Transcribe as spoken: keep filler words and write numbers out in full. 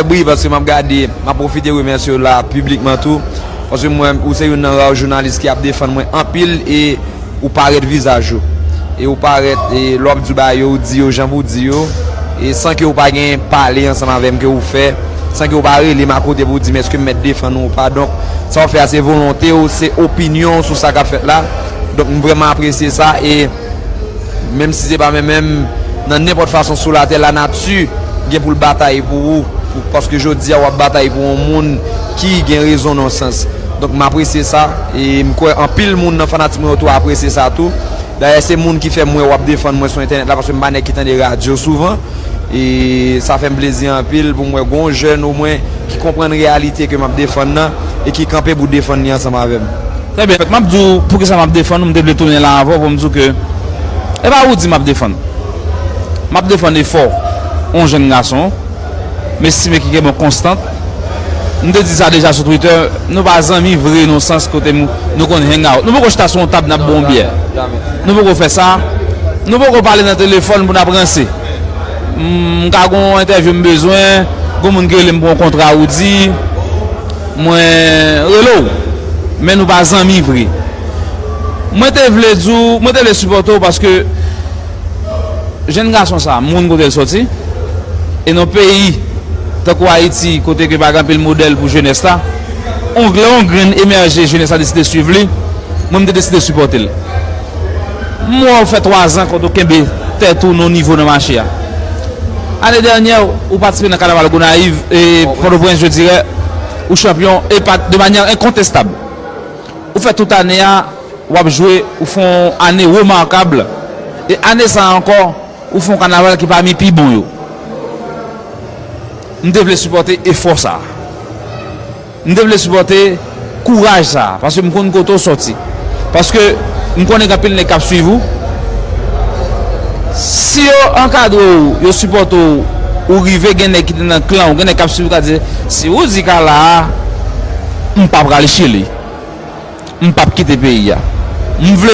bri paske m ap gade, m ap pwofite remèsye w la piblikman tou. Paske mwen, ou se youn nan ra jounalis ki ap defann mwen anpil e ou parèt vizaj ou. E ou parèt, e lè w ap di bagay yo, ou di yo jan pou w di yo. E san ke ou pa gen pale ansanm avè m ke ou fè, san ke ou pa rele m akote pou w di m èske m mèt defann ou ou pa. Donk, sa w fè a se volonte w, se opinyon w sou sa k ap fèt la. Donk, m vrèman apresye sa e menm si se pa mwen menm, nan nenpòt fason sou latè, lanati gen pou l batay pou ou, pou, paske jodi a w ap batay pou yon moun ki gen rezon nan yon sans. Donk, m apresye sa, e m kwè anpil moun nan fanatik mwen yo tou apresye sa tou. Dayè, se moun ki fè m wè w ap defann mwen sou entènèt la, paske m pa nèg ki tande radyo souvan. E sa fè m plezi anpil pou m wè gon jèn omwen ki konprann reyalite ke m ap defann nan e ki kanpe pou defann li ansanm avè m. Trè byen, m ap di w poukisa m ap defann ou, m te vle tounen la avè w pou m di w ke e pa ou di m ap defann. M ap defann efò yon jèn gason, m estime ki gen bon konstant. M te di sa deja sou Twitter, nou pa zanmi vre nan sans kote nou, nou konn hang out. Nou poko chita sou yon tab n ap bwè yon byè. Nou poko fè sa. Nou poko pale nan telefòn pou n ap ranse. M ka gon entèvyou m bezwen, gon moun ki rele m pou yon kontra Roody, mwen rele w. Men nou pa zanmi vre. Mwen te vle di w, mwen te vle sipòte w paske jèn gason sa, m konn kote l soti. E nan peyi tankou Ayiti, kote ke pa gen anpil modèl pou jenès la, on, lè yon grenn emèje, jenès la deside swiv li, mwen m te deside sipòte l. M wè w fè twa zan kote w kenbe tèt ou nan nivo nan mache a. Ane dènyè, ou patisipe nan kanaval Gonayiv e Pòtoprens, je dirais, ou chanpyon e pa de manyè enkontestab. Ou fè tout ane a, w ap jwe, ou fè yon ane remakab. E ane sa a ankò, ou fè yon kanaval ki pami pi bon yo. M te vle sipòte efò sa a. M te vle sipòte kouraj sa a, paske m konn kote w sòti. Paske m konnen gen anpil nèg k ap swiv ou. Si yo ankadre w, yo sipòte w, ou rive gen nèg ki te nan klan ou, gen nèg k ap swiv ou, ka di, si Roody ka la a, m pa pral chile. M p ap kite peyi a. M vle